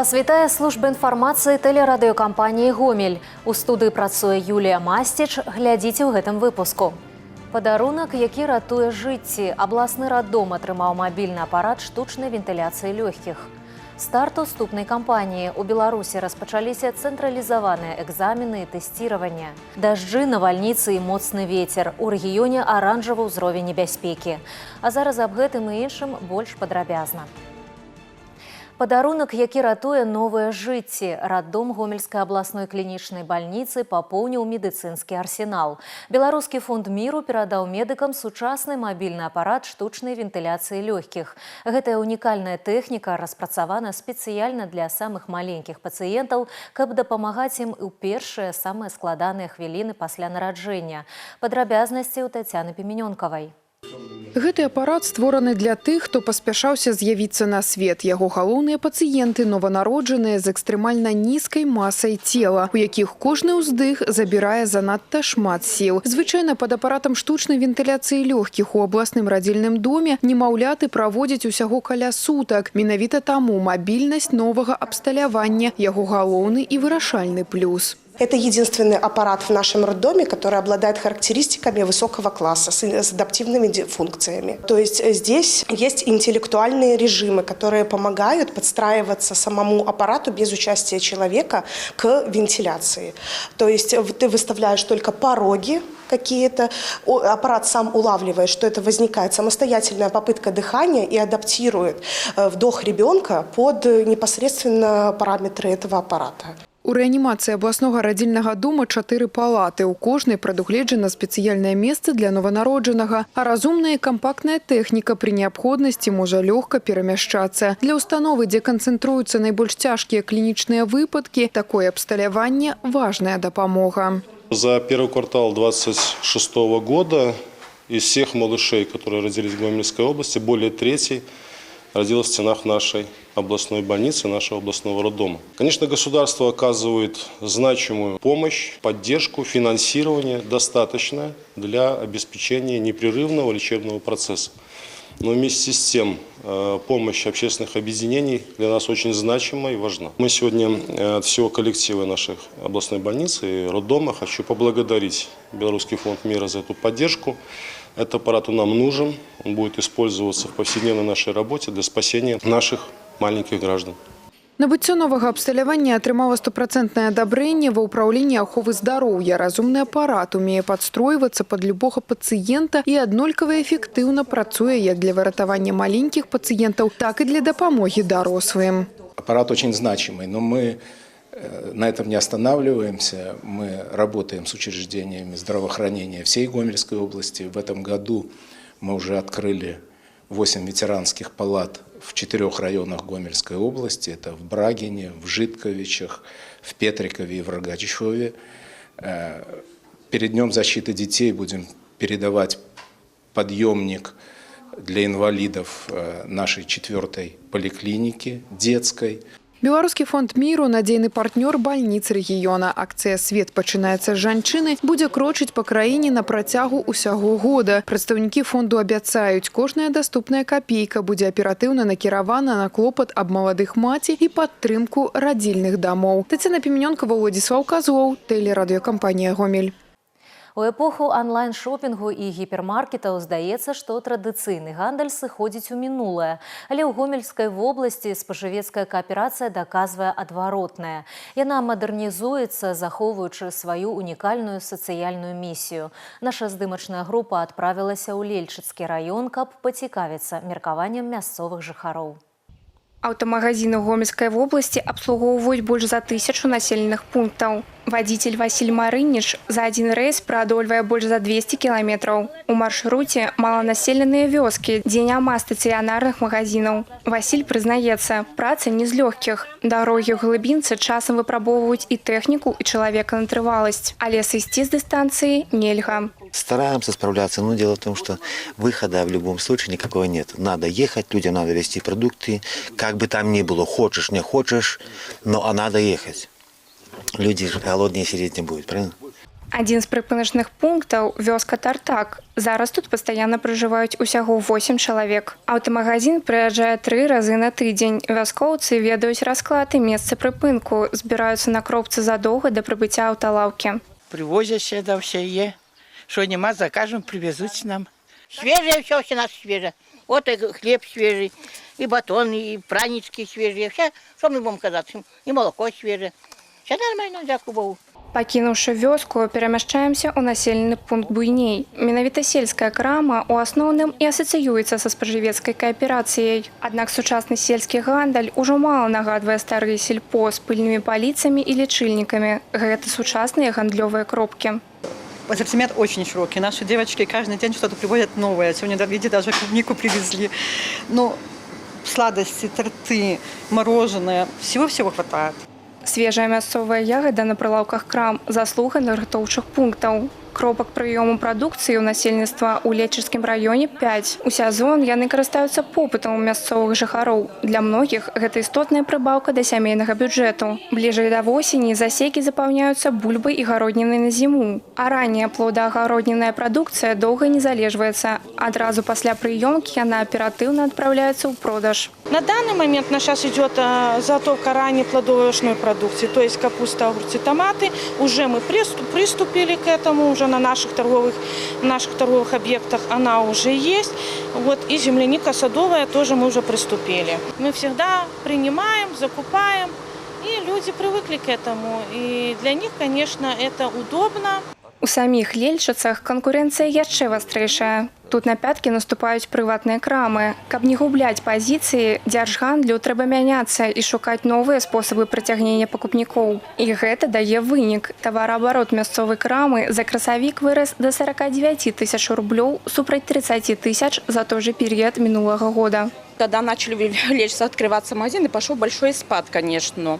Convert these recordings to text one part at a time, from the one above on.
Вас вітае служба інфармацыі тэлерадыёкампаніі «Гомель». У студыі працуе Юлія Масціч. Глядзіце ў гэтым выпуску. Падарунак, які ратуе жыцці. Абласны раддом атрымаў мабільны апарат штучнай вентыляцыі лёгкіх. Старт уступнай кампаніі. У Беларусі распачаліся цэнтралізаваныя экзамены і тэсціраванне. Дажджы, навальніцы і моцны вецер. У рэгіёне аранжавы ўзровень небяспекі. А зараз аб гэтым і іншым больш падрабязна. Падарунак, які ратуе новыя жыцці. Раддом Гомельскай абласной клінічнай бальніцы папоўніў медыцынскі арсенал. Беларускі фонд міру перадаў медыкам сучасны мабільны апарат штучнай вентыляцыі лёгкіх. Гэтая унікальная тэхніка распрацавана спецыяльна для самых маленькіх пацыентаў, каб дапамагаць ім у першыя, самыя складаныя хвіліны пасля нараджэння. Падрабязнасці ў Тацяны Піменёнкавай. Гэты апарат створаны для тых, хто паспяшаўся з'явіцца на свет. Яго галоўныя пацыенты – нованароджаныя з экстрэмальна нізкай масай цела, у якіх кожны ўздых забірае занадта шмат сіл. Звычайна пад апаратам штучнай вентыляцыі лёгкіх у абласным радзільным доме немаўляты праводзяць усяго каля сутак. Менавіта таму мабільнасць новага абсталявання – яго галоўны і вырашальны плюс. Это единственный аппарат в нашем роддоме, который обладает характеристиками высокого класса с адаптивными функциями. То есть здесь есть интеллектуальные режимы, которые помогают подстраиваться самому аппарату без участия человека к вентиляции. То есть ты выставляешь только пороги какие-то, аппарат сам улавливает, что это возникает самостоятельная попытка дыхания, и адаптирует вдох ребенка под непосредственно параметры этого аппарата. У рэанімацыі абласнога радзільнага дома чатыры палаты. У кожнай прадугледжана спецыяльнае месца для нованароджанага, а разумная і кампактная тэхніка пры неабходнасці можа лёгка перамяшчацца. Для установы, дзе канцэнтруюцца найбольш цяжкія клінічныя выпадкі, такое абсталяванне – важная дапамога. За первый квартал 2026 года из всех малышей, которые родились в Гомельской области, более трети родилось в стенах нашей областной больницы, нашего областного роддома. Конечно, государство оказывает значимую помощь, поддержку, финансирование достаточное для обеспечения непрерывного лечебного процесса. Но вместе с тем помощь общественных объединений для нас очень значима и важна. Мы сегодня от всего коллектива нашей областной больницы и роддома хочу поблагодарить Белорусский фонд мира за эту поддержку. Этот аппарат нам нужен, он будет использоваться в повседневной нашей работе для спасения наших маленьких граждан. Набыццё новага абсталявання атрымала стопрацэнтнае адабрэнне ва ўпраўленні аховы здароўя. Разумны апарат умее падстройвацца пад любога пацыента і аднолькава эфектыўна працуе як для выратавання маленькіх пацыентаў, так і для дапамогі дарослым. Аппарат очень значимый, но мы на этом не останавливаемся. Мы работаем с учреждениями здравоохранения всей Гомельской области. В этом году мы уже открыли 8 ветеранских палат в четырех районах Гомельской области. Это в Брагине, в Житковичах, в Петрикове и в Рогачеве. Перед Днем защиты детей будем передавать подъемник для инвалидов нашей четвертой поликлиники детской. Беларускі фонд міру – надзейны партнёр бальніц рэгіёна. Акцыя «Свет пачынаецца з жанчыны» будзе крочыць па краіне на працягу ўсяго года. Прадстаўнікі фонду абяцаюць, кожная даступная капейка будзе аператыўна накіравана на клопат аб маладых маці і падтрымку радзільных дамоў. Тацяна Піменёнкава, Уладзіслаў Казлоў, тэлерадыёкампанія «Гомель». У эпоху анлайн-шопінгу і гіпермаркетаў здаецца, што традыцыйны гандаль сыходзіць у мінулае. Але ў Гомельскай вобласці спажывецкая кааперацыя даказвае адваротнае. Яна мадэрнізуецца, захоўваючы сваю унікальную сацыяльную місію. Наша здымачная група адправілася ў Лельчыцкі раён, каб пацікавіцца меркаваннем мясцовых жыхароў. Аўтамагазіны Гомельскай вобласці абслугоўваюць больш за 1000 населеных пунктаў. Вадзіцель Васіль Марыніч за адзін рэйс праадольвае больш за 200 кіламетраў. У маршруце маланаселеныя вёскі, дзе няма стацыянарных магазінаў. Васіль прызнаецца, праца не з лёгкіх. Дарогі ў глыбінцы часам выпрабоўваюць і тэхніку, і чалавека на трываласць. Але сысці з дыстанцыі нельга. Стараемся справляться, но дело в том, что выхода в любом случае никакого нет. Надо ехать, людям надо везти продукты, как бы там ни было, хочешь, не хочешь, но а надо ехать. Люди же голодные сидеть не будут, правильно? Адзін з прыпыначных пунктаў — вёска Тартак. Зараз тут пастаянна пражываюць усяго 8 чалавек. Аўтамагазін прыязджае тры разы на тыдзень. Вяскоўцы ведаюць расклад і месца прыпынку, збіраюцца на кропцы задоўга да прыбыцця аўталаўкі. Привозять сюда все є. Що нема, закажем, привезуть нам. Свежее все, все у нас свежее. Вот и хлеб свежий, и батон, и пранички свежие. Все, что мы будем казать? И молоко свежее. Все нормально, дякую Богу. Пакінуўшы вёску, перамяшчаемся ў населены пункт буйней. Менавіта сельская крама ў асноўным і асацыюецца са спажывецкай кааперацыяй. Аднак сучасны сельскі гандаль ужо мала нагадвае старыя сельпо з пыльнымі паліцамі і лічыльнікамі. Гэта сучасныя гандлёвыя кропкі. Ассортимент очень широкий. Наши девочки каждый день что-то привозят новое. Сегодня, видите, даже клубнику привезли. Ну, сладости, торты, мороженое. Всего-всего хватает. Свежая мясцовая ягада на прылаўках крам — заслуга нарыхтоўчых пунктаў. Кропак прыёму прадукцыі ў насельніцтва ў Лечачскім раёне 5. У сезон яны карыстаюцца попытам у мясцовых жыхароў. Для многіх гэта істотная прыбаўка да сямейнага бюджэту. Бліжэй да восені засекі запаўняюцца бульбай і гароднінай на зіму. А ранняя плодаагароднінная прадукцыя доўга не залежваецца. Адразу пасля прыёмкі яна аператыўна адпраўляецца ў продаж. На данный момент у нас сейчас идет заготовка ранней плодово-овощной продукции, то есть капуста, огурцы, томаты. Уже мы приступили к этому, уже на наших торговых объектах она уже есть. Вот, и земляника садовая тоже мы уже приступили. Мы всегда принимаем, закупаем, и люди привыкли к этому. И для них, конечно, это удобно. У саміх Лельчыцах канкурэнцыя яшчэ вастрэйшая. Тут на пяткі наступаюць прыватныя крамы. Каб не губляць пазіцыі, дзяржгандлю трэба мяняцца і шукаць новыя спосабы прыцягнення пакупнікоў. І гэта дае вынік. Тавараабарот мясцовай крамы за красавік вырас да 49 тысяч рублёў супраць 30 тысяч за той же перыяд мінулага года. Когда начали в Лельчицах открываться магазины, пошел большой спад, конечно.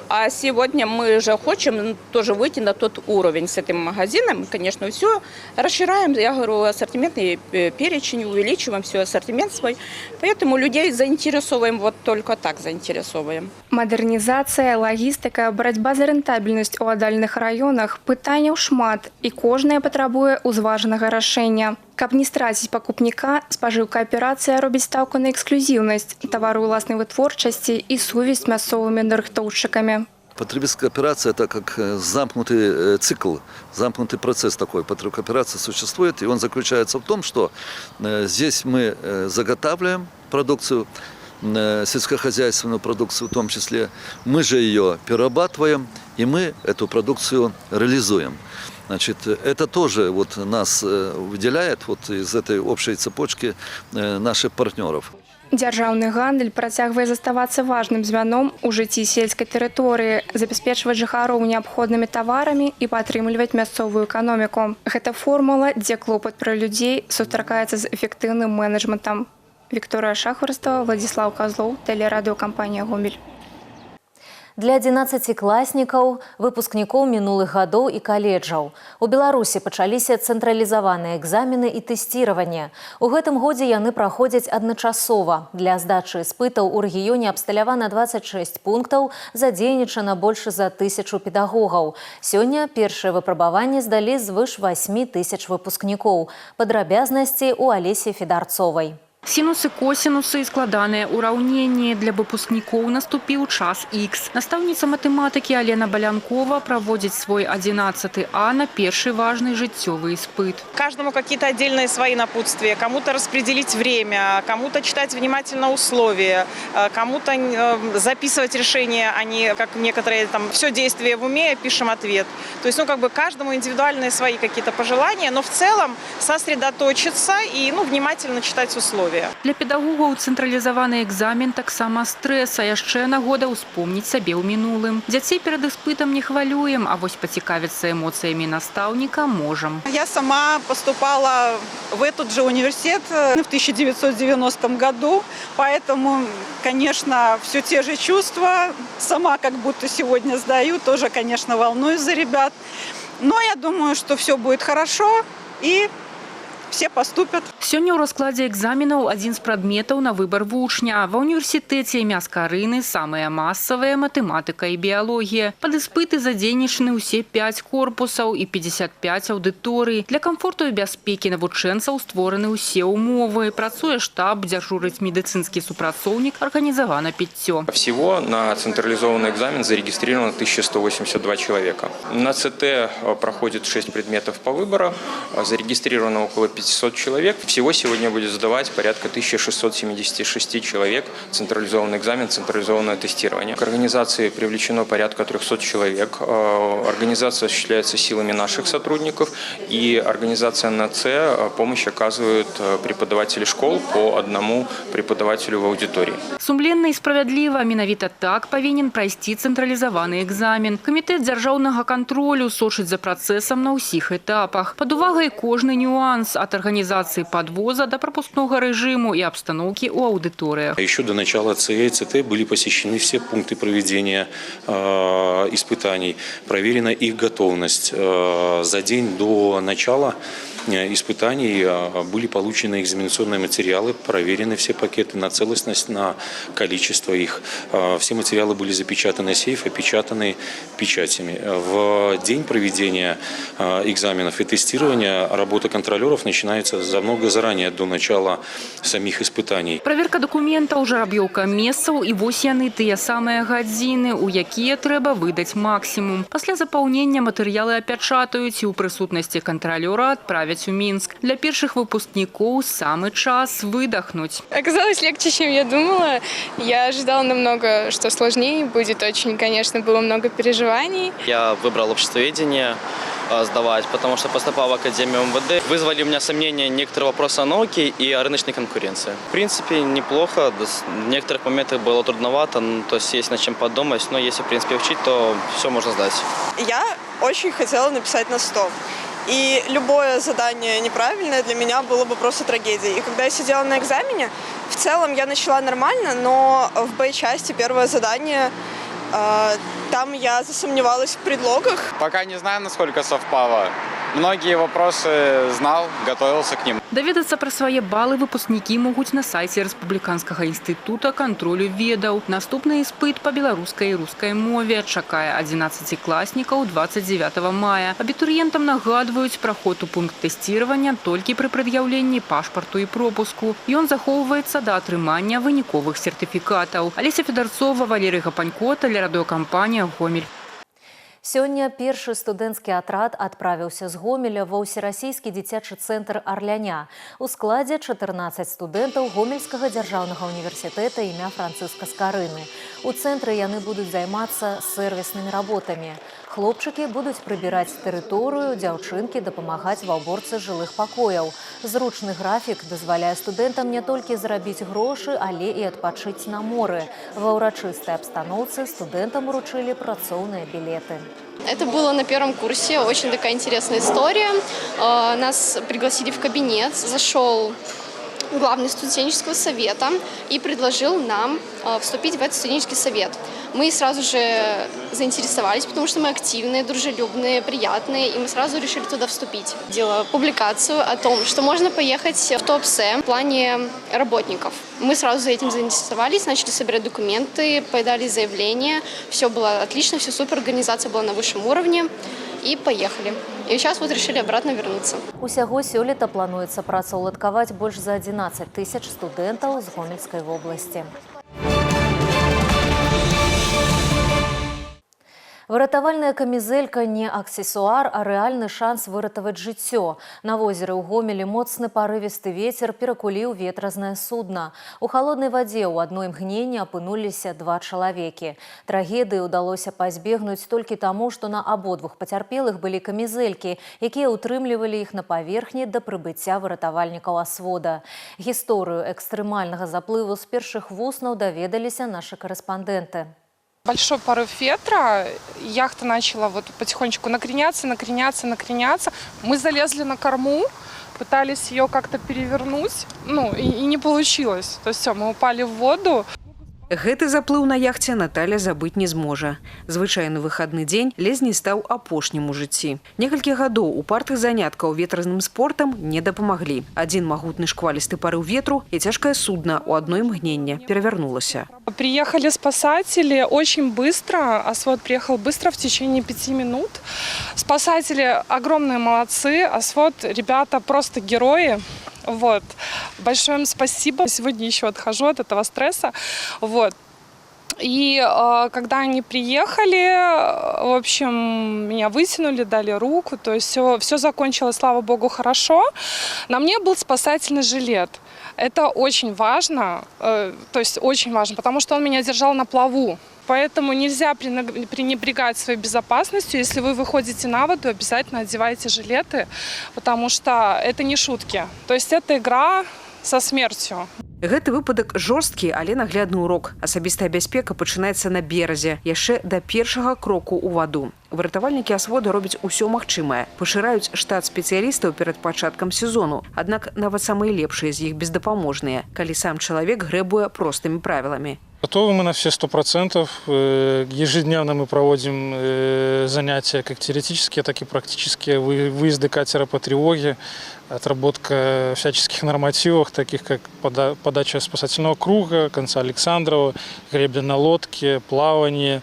А сегодня мы же хотим тоже выйти на тот уровень с этим магазином. Конечно, все расширяем, я говорю, ассортиментный перечень, увеличиваем все ассортимент свой. Поэтому людей заинтересовываем, вот только так заинтересовываем. Мадэрнізацыя, лагістыка, барацьба за рэнтабельнасць у аддаленых раёнах — пытанняў шмат, і кожнае патрабуе ўзважанага рашэння. Каб не страціць пакупніка, спажыўкааперацыя робіць стаўку на эксклюзіўнасць, тавары ўласнай вытворчасці і сувязь з мясцовымі нарыхтоўшчыкамі. Потребительская кооперация – это как замкнутый цикл, замкнутый процесс такой. Потребкооперация существует, и он заключается в том, что здесь мы заготавливаем продукцию, сельскохозяйственную продукцию в том числе, мы же ее перерабатываем, и мы эту продукцию реализуем. Значит, это тоже вот нас выделяет вот из этой общей цепочки наших партнеров. Дзяржаўны гандаль працягвае заставацца важным звяном у жыцці сельскай тэрыторыі, забяспечваць жыхароў неабходнымі таварамі і падтрымліваць мясцовую эканоміку. Гэта формула, дзе клопат пра людзей сустракаецца з эфектыўным менеджментам. Вікторыя Шахварстава, Уладзіслаў Казлоў, тэлерадыёкампанія «Гомель». Для 11-класнікаў, выпускнікоў мінулых гадоў і каледжаў. У Беларусі пачаліся цэнтралізаваныя экзамены і тэсціраванне. У гэтым годзе яны праходзяць адначасова. Для здачы іспытаў у рэгіёне абсталявана 26 пунктаў, задзейнічана больш за 1000 педагогаў. Сёння першае выпрабаванне здалі звыш 8 тысяч выпускнікоў. Падрабязнасці ў Алесі Федарцовай. Сінусы, косінусы і складаныя ўраўненні. Для выпускнікоў наступіў час Х. Настаўніца матэматыкі Алена Балянкова праводзіць свой 11 А на першы важны жыццёвы іспыт. Каждому какие-то отдельные свои напутствия, кому-то распределить время, кому-то читать внимательно условия, кому-то записывать решения, а не, как некоторые, там, все действие в уме, пишем ответ. То есть, ну, как бы каждому индивидуальные свои какие-то пожелания, но в целом сосредоточиться и, ну, внимательно читать условия. Для педагогаў цэнтралізаваны экзамен таксама стрэс, а яшчэ нагода ўспомніць сябе ў мінулым. Дзяцей перад іспытам не хвалюем, а вось пацікавіцца эмоцыямі настаўніка можам. Я сама поступала в этот же университет в 1990 году, поэтому, конечно, все те же чувства. Сама как будто сегодня сдаю, тоже, конечно, волнуюсь за ребят. Но я думаю, что все будет хорошо и все поступят. Сёння ў раскладзе экзаменаў адзін з прадметаў на выбар вучня. Ва універсітэце імя Скарыны самыя масавыя матэматыка і біялогія. Пад іспыты задзейнічаны ўсе 5 корпусаў і 55 аўдыторый. Для камфорту і бяспекі навучэнцаў створаны ўсе ўмовы. Працуе штаб, дзяжурыць медыцынскі супрацоўнік, арганізавана піццё. Всего на централизованный экзамен зарегистрировано 1182 человека. На ЦТ проходит 6 предметов по выбору, зарегистрировано около 500 человек. Всего сегодня будет сдавать порядка 1676 человек централизованный экзамен, централизованное тестирование. К организации привлечено порядка 300 человек. Организация осуществляется силами наших сотрудников, и организация на С помощь оказывают преподаватели школ по одному преподавателю в аудитории. Сумленна і справядліва. Менавіта так павінен прайсці цэнтралізаваны экзамен. Камітэт дзяржаўнага кантролю сочыць за працэсам на ўсіх этапах. Пад увагай кожны нюанс ад арганізацыі подвоза до пропускного режиму и обстановки у аудиториях. Еще до начала ЦЭ и ЦТ были посещены все пункты проведения испытаний, проверена их готовность. За день до начала испытаний были получены экзаменационные материалы, проверены все пакеты на целостность, на количество их. Все материалы были запечатаны в сейф, опечатаны печатями. В день проведения экзаменов и тестирования работа контролеров начинается намного заранее, до начала самих испытаний. Проверка документаў, жараб'ёўка месцаў і вось яны тыя самыя гадзіны, у якія трэба выдаць максімум. Пасля запаўнення матэрыялы апячатаюць і ў прысутнасці кантралёра адправяць у Мінск. Для першых выпускнікоў самы час выдохнуть. Оказалось легче, чем я думала. Я ожидала намного, что сложнее будет очень, конечно, было много переживаний. Я выбрал обществоведение сдавать, потому что поступал в Академию МВД. Вызвали у меня сомнения некоторые вопросы о науке и о рыночной конкуренции. В принципе, неплохо. В некоторых моментах было трудновато, ну, то есть есть над чем подумать, но если, в принципе, учить, то все можно сдать. Я очень хотела написать на 100. И любое задание неправильное для меня было бы просто трагедией. И когда я сидела на экзамене, в целом я начала нормально, но в Б-части первое задание, там я засомневалась в предлогах. Пока не знаю, насколько совпало. Многие вопросы знал, готовился к ним. Даведацца пра свае балы выпускнікі могуць на сайце Рэспубліканскага інстытута кантролю ведаў. Наступны іспыт па беларускай і рускай мове чакае 11-класнікаў 29 мая. Абітурыентам нагадваюць праход у пункт тэсціравання толькі пры прад'яўленні пашпарту і пропуску. Ён захоўваецца да атрымання выніковых сертыфікатаў. Алеся Федарцова, Валерый Гапанько, тэлерадыёкампанія «Гомель». Сёння першы студэнцкі атрад адправіўся з Гомеля ва ўсерасійскі дзіцячы цэнтр «Арляня». У складзе 14 студэнтаў Гомельскага дзяржаўнага універсітэта імя Францыска Скарыны. У цэнтры яны будуць займацца сэрвіснымі работамі. Хлопчыкі будуць прыбіраць тэрыторыю, дзяўчынкі дапамагаць ва ўборцы жылых пакояў. Зручны графік дазваляе студэнтам не толькі зарабіць грошы, але і адпачыць на моры. Ва ўрачыстай абстаноўцы студэнтам уручылі працоўныя білеты. Это было на первом курсе, очень такая интересная история. Нас пригласили в кабинет, зашел главный студенческого совета и предложил нам вступить в этот студенческий совет. Мы сразу же заинтересовались, потому что мы активные, дружелюбные, приятные, и мы сразу решили туда вступить. Делала публикацию о том, что можно поехать в Туапсе в плане работников. Мы сразу этим заинтересовались, начали собирать документы, подали заявление. Все было отлично, все супер, организация была на высшем уровне. И поехали. И сейчас вот решили обратно вернуться. Усяго сёлета плануецца працаўладкаваць больш за 11 тысяч студэнтаў з Гомельскай вобласці. Выратавальная камізэлька не аксесуар, а рэальны шанс выратаваць жыццё. На возеры ў Гомелі моцны парывісты вецер перакуліў ветразнае судна. У халоднай вадзе ў адно імгненне апынуліся два чалавекі. Трагедыі ўдалося пазбегнуць толькі таму, што на абодвух пацярпелых былі камізэлькі, якія ўтрымлівалі іх на паверхні да прыбыцця выратавальнікаў асвода. Гісторыю экстрэмальнага заплыву з першых вуснаў даведаліся нашы карэспандэнты. Большой порыв ветра, яхта начала вот потихонечку накреняться, накреняться, накреняться. Мы залезли на корму, пытались ее как-то перевернуть, ну и не получилось. То есть все, мы упали в воду. Гэты заплыў на яхце Наталя забыць не зможа. Звычайны выхадны дзень ледзь не стаў апошнім у жыцці. Некалькі гадоў упартых заняткаў ветразным спортам не дапамаглі. Адзін магутны шквалісты парыў ветру, і цяжкае судна ў адно імгненне перавярнулася. Приехали спасатели очень быстро. ОСВОД приехал быстро, в течение 5 минут. Спасатели огромные молодцы. ОСВОД, ребята, просто герои. Вот. Большое им спасибо. Сегодня еще отхожу от этого стресса. Вот. И когда они приехали, в общем, меня вытянули, дали руку. То есть все закончилось, слава богу, хорошо. На мне был спасательный жилет. Это очень важно, то есть очень важно, потому что он меня держал на плаву. Поэтому нельзя пренебрегать своей безопасностью. Если вы выходите на воду, обязательно одевайте жилеты, потому что это не шутки. То есть это игра со смертью. Гэты выпадак жорсткі, але наглядны урок. Асабістая бяспека пачынаецца на беразе, яшчэ да першага кроку ў ваду. Выратавальнікі АСВОДа робяць усё магчымае. Пашыраюць штат спецыялістаў перад пачаткам сезону. Аднак нават самыя лепшыя з іх бездапаможныя, калі сам чалавек грэбуе простымі правіламі. Готовы мы на все 100%. Ежедневно мы проводим занятия как теоретические, так и практические. Выезды катера по тревоге, отработка всяческих нормативов, таких как подача спасательного круга, конца Александрова, гребля на лодке, плавание,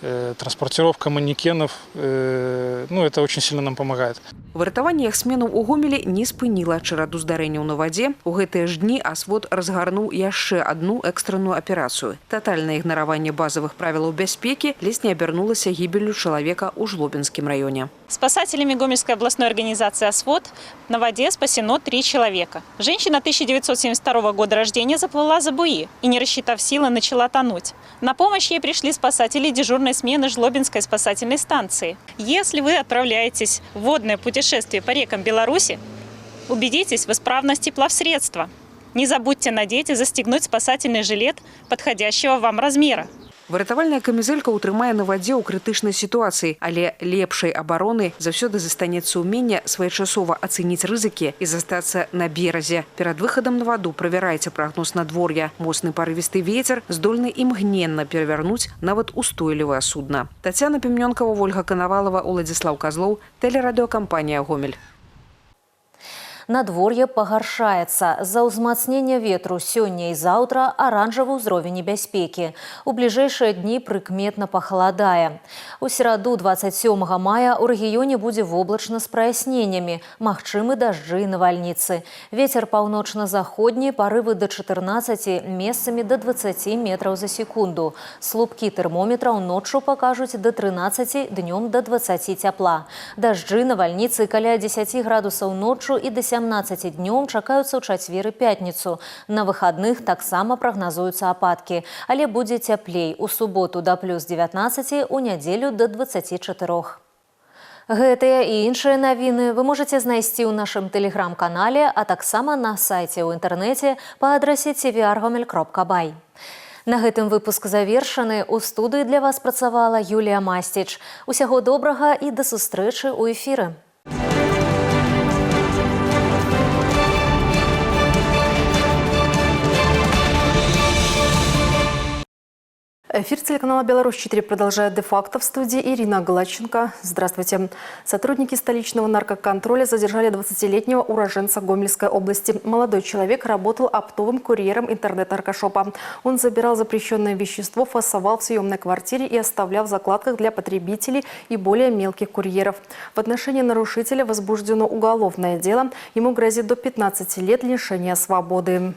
транспортировка манекенов. Ну, это очень сильно нам помогает. Выратаванне яхтсменаў у Гомелі не спыніла чараду здарэнняў на вадзе. У гэтыя ж дні АСВОД разгарнуў яшчэ адну экстранную аперацыю. Татальнае ігнараванне базавых правілаў бяспекі ледзь не абярнулася гібеллю чалавека ў Жлобінскім раёне. Спасателями Гомельской областной организации «ОСВОД» на воде спасено 3 человека. Женщина 1972 года рождения заплыла за буи и, не рассчитав силы, начала тонуть. На помощь ей пришли спасатели дежурной смены Жлобинской спасательной станции. Если вы отправляетесь в водное путешествие по рекам Беларуси, убедитесь в исправности плавсредства. Не забудьте надеть и застегнуть спасательный жилет подходящего вам размера. Выратавальная камізэлька ўтрымае на вадзе ў крытычнай сітуацыі, але лепшай абароны заўсёды застанецца ўменне своечасова ацэніць рызыкі і застацца на беразе. Перад выхадам на ваду правярайце прагноз надвор'я. Моцны парывісты ветер здольны імгненна перавярнуць нават устойлівае судна. Тацяна Пімнёнкава, Ольга Канавалова, Уладзіслаў Казлоў, тэлерадыёкампанія «Гомель». Надвор'е пагаршаецца. З-за ўзмацнення ветру сёння і заўтра аранжавы ўзровень небяспекі. У бліжэйшыя дні прыкметна пахаладае. У сераду 27 мая ў рэгіёне будзе воблачна з праясненнямі, магчымы дажджы і навальніцы. Вецер паўночна-заходні, парывы да 14, месцамі да 20 метраў за секунду. Слупкі тэрмометраў ноччу пакажуць да 13, днём да 20 цяпла. Дажджы, навальніцы каля 10 градусаў ноччу і да 17 днём чакаюцца ў чацвер і пятніцу. На выхадных таксама прагназуюцца ападкі, але будзе цяплей у суботу да плюс 19, у нядзелю да 24. Гэтыя і іншыя навіны вы можаце знайсці ў нашым тэлеграм-канале, а таксама на сайце ў інтэрнэце па адрасе tvrgomel.by. На гэтым выпуск завершаны. У студыі для вас працавала Юлія Масціч. Усяго добрага і да сустрэчы ў эфіры. Эфир телеканала «Беларусь-4» продолжает де-факто. В студии Ирина Глаченко. Здравствуйте. Сотрудники столичного наркоконтроля задержали 20-летнего уроженца Гомельской области. Молодой человек работал оптовым курьером интернет-наркошопа. Он забирал запрещенное вещество, фасовал в съемной квартире и оставлял в закладках для потребителей и более мелких курьеров. В отношении нарушителя возбуждено уголовное дело. Ему грозит до 15 лет лишения свободы.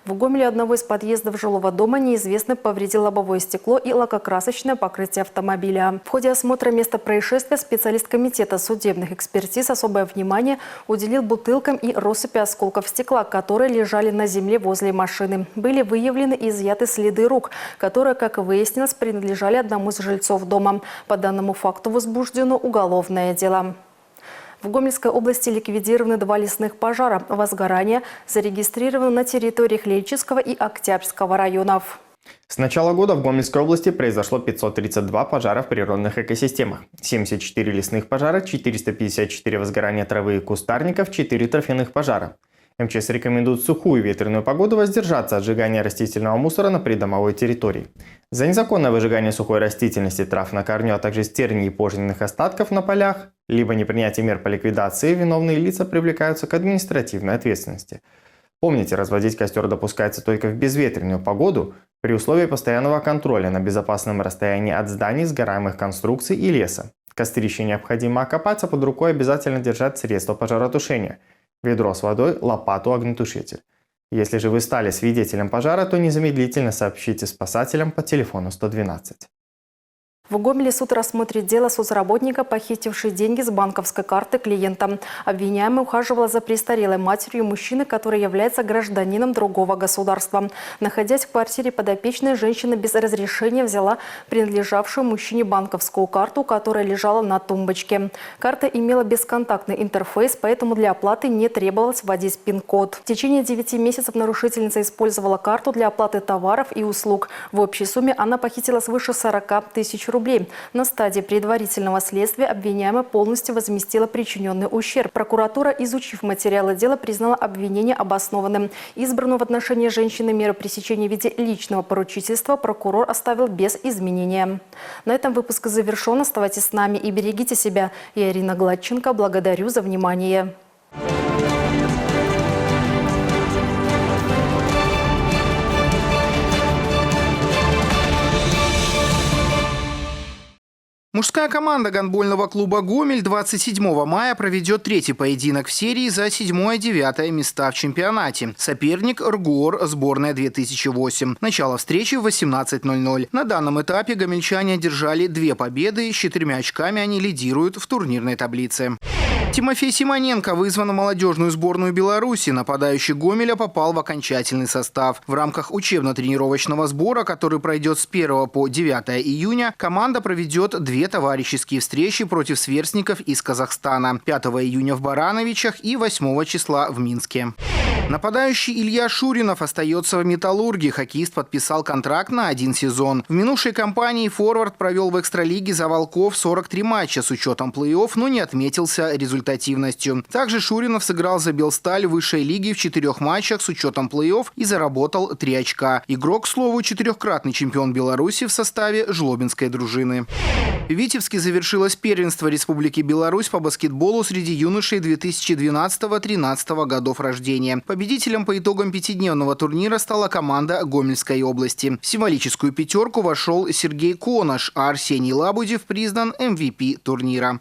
В Гомеле одного из подъездов жилого дома неизвестный повредил лобовое стекло и лакокрасочное покрытие автомобиля. В ходе осмотра места происшествия специалист комитета судебных экспертиз особое внимание уделил бутылкам и россыпи осколков стекла, которые лежали на земле возле машины. Были выявлены и изъяты следы рук, которые, как выяснилось, принадлежали одному из жильцов дома. По данному факту возбуждено уголовное дело. В Гомельской области ликвидированы 2 лесных пожара. Возгорания зарегистрированы на территориях Лельчинского и Октябрьского районов. С начала года в Гомельской области произошло 532 пожара в природных экосистемах, 74 лесных пожара, 454 возгорания травы и кустарников, 4 торфяных пожара. МЧС рекомендует в сухую ветреную погоду воздержаться от сжигания растительного мусора на придомовой территории. За незаконное выжигание сухой растительности, трав на корню, а также стерней и пожненных остатков на полях, либо непринятие мер по ликвидации, виновные лица привлекаются к административной ответственности. Помните, разводить костер допускается только в безветренную погоду, при условии постоянного контроля на безопасном расстоянии от зданий, сгораемых конструкций и леса. Кострище необходимо окопать, а под рукой обязательно держать средства пожаротушения – ведро с водой, лопату, огнетушитель. Если же вы стали свидетелем пожара, то незамедлительно сообщите спасателям по телефону 112. В Гомеле суд рассмотрит дело соцработника, похитившей деньги с банковской карты клиента. Обвиняемый ухаживала за престарелой матерью мужчины, который является гражданином другого государства. Находясь в квартире подопечной, женщина без разрешения взяла принадлежавшую мужчине банковскую карту, которая лежала на тумбочке. Карта имела бесконтактный интерфейс, поэтому для оплаты не требовалось вводить пин-код. В течение 9 месяцев нарушительница использовала карту для оплаты товаров и услуг. В общей сумме она похитила свыше 40 тысяч рублей. На стадии предварительного следствия обвиняемая полностью возместила причиненный ущерб. Прокуратура, изучив материалы дела, признала обвинение обоснованным. Избранную в отношении женщины меру пресечения в виде личного поручительства прокурор оставил без изменения. На этом выпуск завершен. Оставайтесь с нами и берегите себя. Я Ирина Гладченко. Благодарю за внимание. Мужская команда гандбольного клуба «Гомель» 27 мая проведет третий поединок в серии за 7-9 места в чемпионате. Соперник «РГОР», сборная 2008. Начало встречи в 18:00. На данном этапе гомельчане одержали 2 победы. С 4 очками они лидируют в турнирной таблице. Тимофей Симоненко вызван в молодежную сборную Беларуси. Нападающий Гомеля попал в окончательный состав. В рамках учебно-тренировочного сбора, который пройдет с 1 по 9 июня, команда проведет 2 товарищеские встречи против сверстников из Казахстана. 5 июня в Барановичах и 8 числа в Минске. Нападающий Илья Шуринов остается в «Металлурге». Хоккеист подписал контракт на 1 сезон. В минувшей кампании форвард провел в экстралиге за «Волков» 43 матча с учетом плей-офф, но не отметился результативностью. Также Шуринов сыграл за «Белсталь» в высшей лиге в 4 матчах с учетом плей-офф и заработал 3 очка. Игрок, к слову, 4-кратный чемпион Беларуси в составе жлобинской дружины. В Витебске завершилось первенство Республики Беларусь по баскетболу среди юношей 2012-2013 годов рождения. Победителем по итогам 5-дневного турнира стала команда Гомельской области. В символическую пятерку вошел Сергей Конош, а Арсений Лабудев признан MVP турнира.